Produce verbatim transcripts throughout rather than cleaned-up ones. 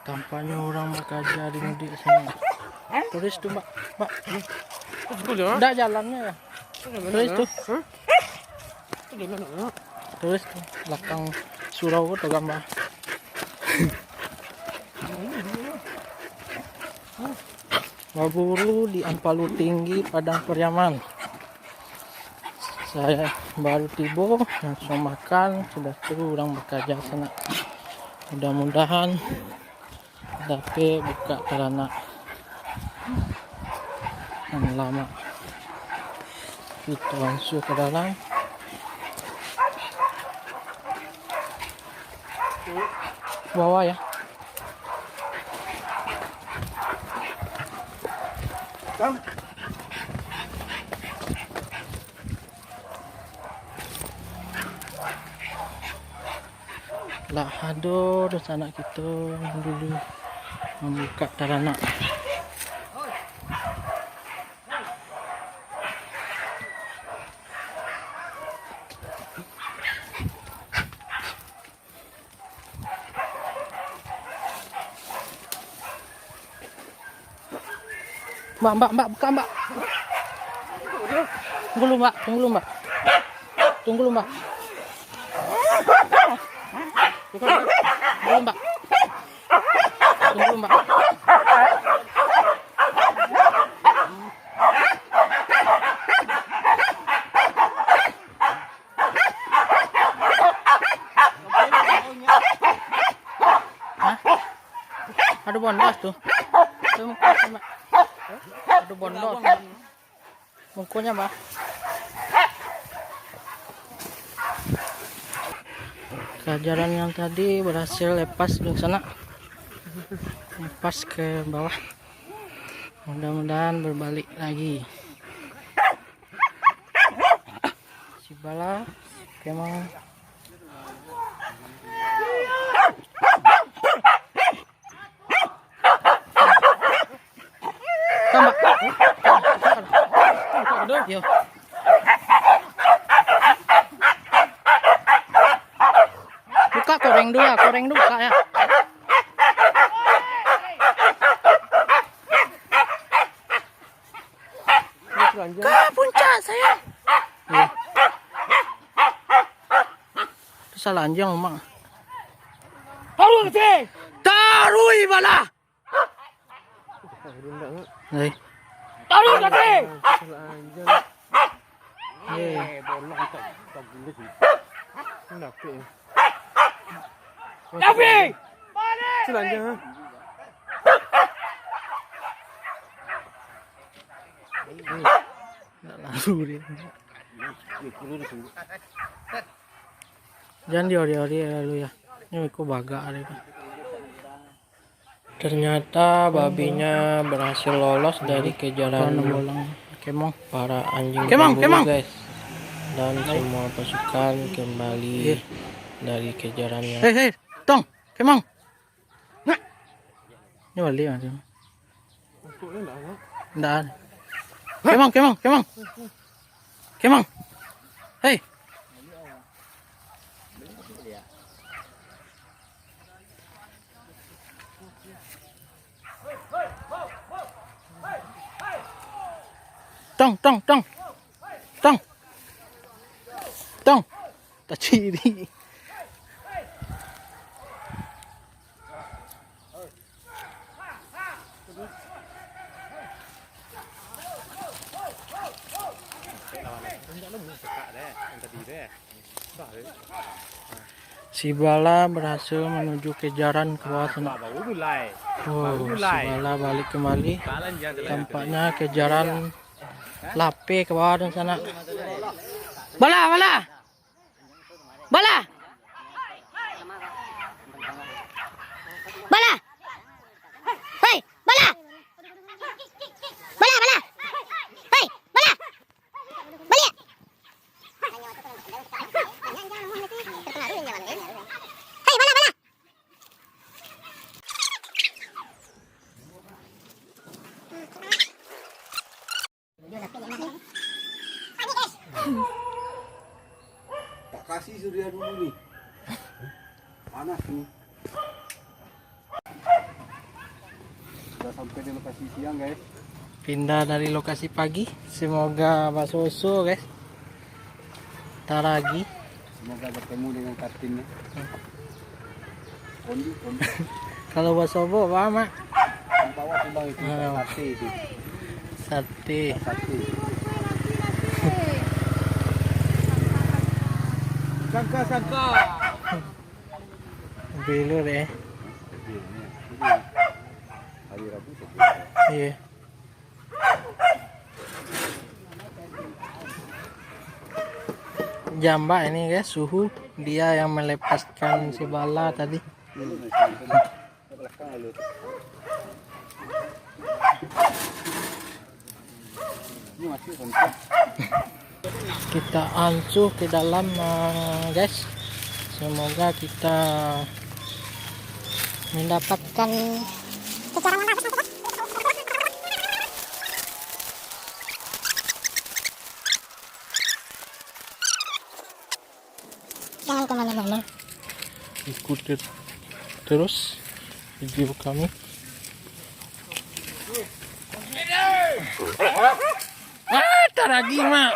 Tampaknyo urang bakaja di mudiak siko. Turis tu, Mbak. Mbak. Ndak jalannyo yo. Turis tu. Turis tu. Balakang surau tu gambar. Baburu di Ampalu Tinggi, Padang Pariaman. Saya baru tibo, langsung makan, sudah tu urang bakaja sanak. Mudah-mudahan dapek bukak taranak nan lamak. Kita langsung ka dalam. Bawah ya. Lah ado dunsanak kito nan dulu mambukak taranak. Mbak, mbak, mbak, buka, mbak. Tunggu dulu, mbak, tunggu dulu, mbak. Tunggu dulu, mbak. Tunggu dulu, mbak. Tunggu dulu, mbak. Hah? Ado bondos tu. Tu muko sama. Ado bondos. Mukonyo, Mbah. Kajaran yang tadi berhasil lepas dunsanak. Lepas ke bawah. Mudah-mudahan berbalik lagi. Sibala, kemang. Tambah. Yo. Buka koreng dulu lah, koreng dulu buka ya. Ke puncak saya. Iya. Itu salah anjing, Mak. Taruh ke sini. Taruh ibalah. Hei. Taruh ke sini. Salah anjing. Hei. Tapi. Telanjang. Nak lalu dia. Jangan diori-ori lalu ya. Ini iko bagak dia tu. Ternyata babinya berhasil lolos dari kejaran para anjing pemburu, guys. Dan semua pasukan kembali dari kejarannya. Hei, hei, tong, kemang. Nah. Ini balik macam. Ndak. Kemang, kemang, kemang. Kemang. Hei. Tong, tong, tong. Tong. Tong. Taciri. Si Bala berhasil menuju kejaran ke bawah sana. Oh, si Bala balik kembali. Tampaknya kejaran lapeh ke bawah dan sana. Bala, Bala! Bala! Bala! Hei, Bala! Bala, Bala! Hei, Bala! Baliak! Hei, Bala, Bala! Tak kasih sudah dulu ni. Panas ni. Sampai di lokasi siang, guys. Pindah dari lokasi pagi. Semoga baso-so, guys. Taragi. Semoga bertemu dengan katinnya. Kondi, kondi. Kalau basobok, apa, Mak? Bawa tu, Bang, itu. Ah. Sate itu. Sate. Sate. Sangka, sangka. Bilo deh. Hari Rabu tu. Iya. Jambak ini, guys, suhu. Dia yang melepaskan si bala tadi. Kita ancuh ke dalam, eh, guys. Semoga kita mendapatkan Jangan kemana-mana. Ikuti terus video kami. Ah, taragi, Mak.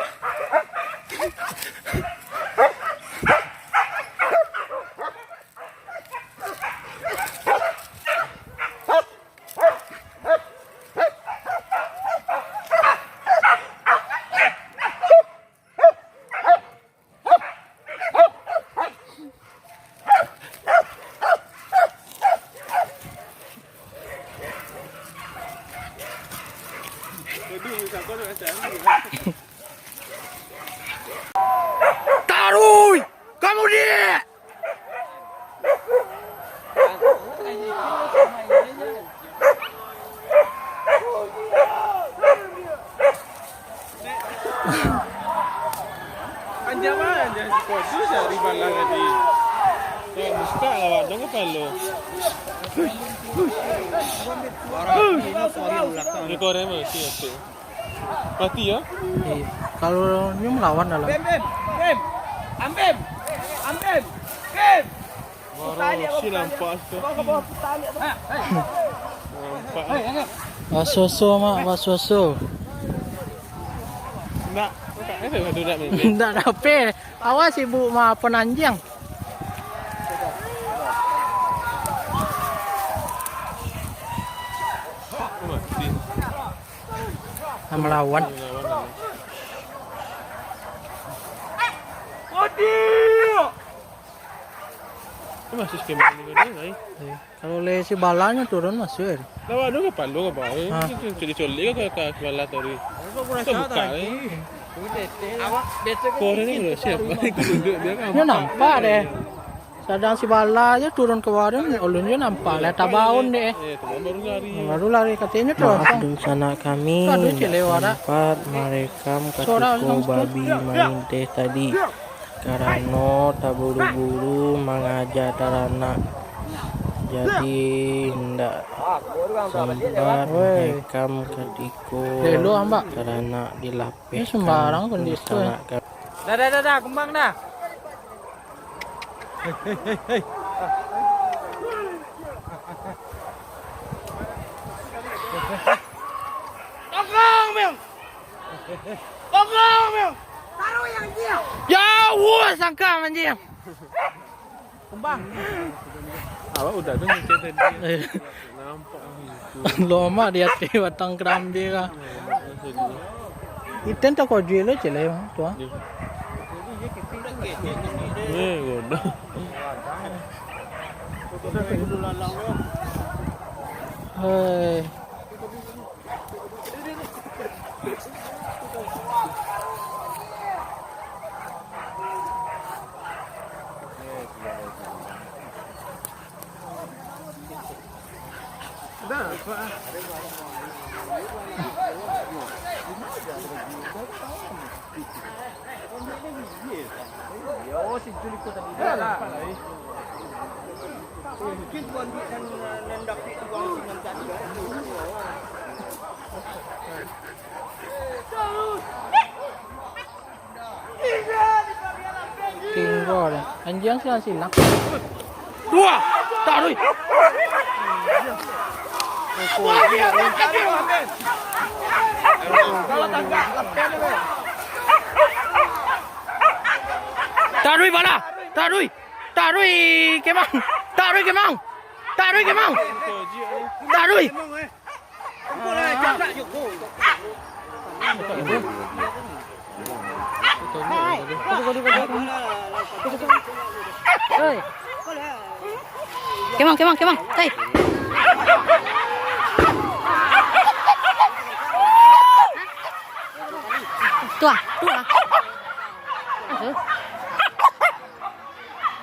Taruih! Kamu dia! Anjak mah, anjak si Kodus cari balang tadi. Kau buka lah, wadong kepala. Ini korang mah, si Atik. Mati ya? Iya. Kalau nyo melawan dalam. Bim, Bim, Bim. Ambim. Ambim. Bim. Baru si nampak tu. Nampak. Baso-so, Mak, baso-so. Ndak, ndak, ndak, ndak. Ndak dapek. Awas ibu mah apa nanjang. Mati. Nak melawan. Itu masih skema ni tadi, ai. Iya. Kalau leh si balanyo turun masuk, eh. Lawan tu kepala ke bawah? Ha. Culi-culi ke, ke, ke kepala tadi. Buka, eh. Awak biasa kan. Korang ni siapa? Tunjuk dia kan. Nyo nampak deh. Sadang si bala je turun ka bawah tu, ulun je nampak lah, tabaun dek. Eh, tu baru lari. Baru lari, katonyo tu. Maaf, dunsanak kami, indak sempat marekam katiko babi main teh tadi, karano taburu-buru mangaja taranak. Jadi, indak sempat marekam katiko taranak dilapehkan. Dah, dah, dah, dah, kumbang dah. Tolong, Bang! Tolong, Bang! Taruh yang dia! Ya Allah, sangka anjing! Kumbang. Awak udah tu ngecek tadi. Eh. Nampak gitu. Lomak di ateh batang kerambia ka. Iten tak kau jual lo, celai, tu, ah. Eh, bodoh. Hei. Tinggal. Anjing silang-silang. Wah, taruih. Taruih bala! Taruih! Taruih kemang! Taruih kemang! Taruih kemang! Taruih! Oi. Kemang, kemang, kemang. Hei. Tuah, tuah. Aduh.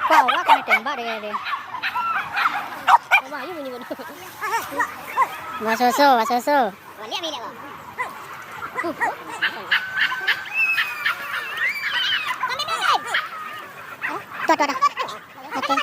Wah, wah, kena tembak deh, deh. Wah, ayo bunyi bodoh. Basoso, basoso. Tuh, tuh, tuh. Oke.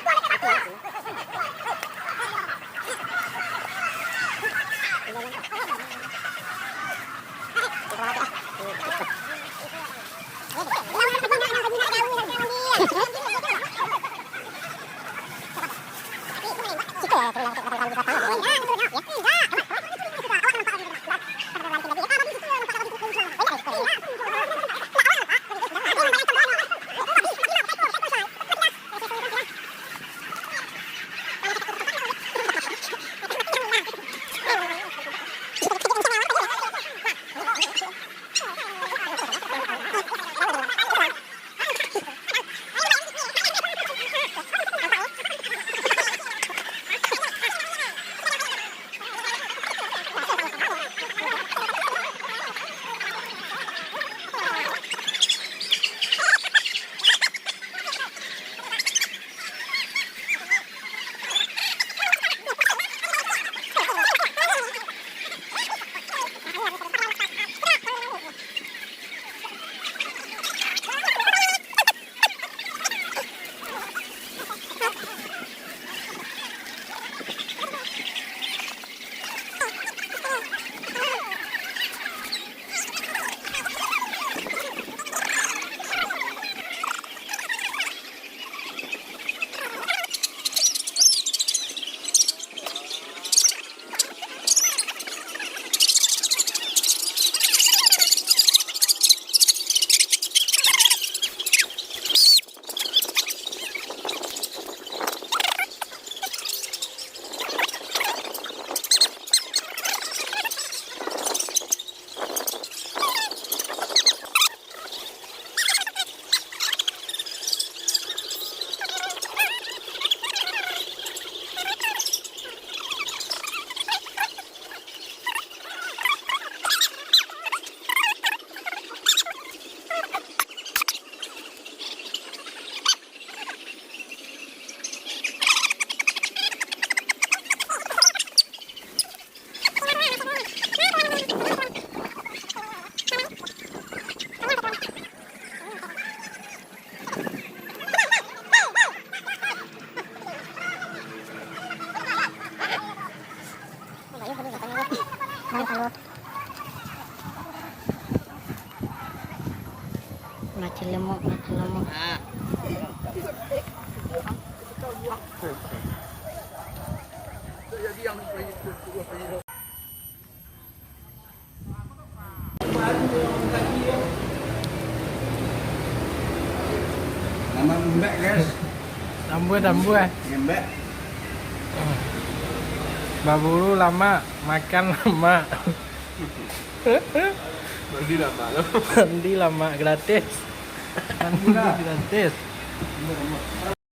Macam lemuk, macam lemuk. Tambah, tambah. Tambah. Baburu lamak, makan lamak. Mandi lamak tu. Mandi lamak gratis. Mandi gratis.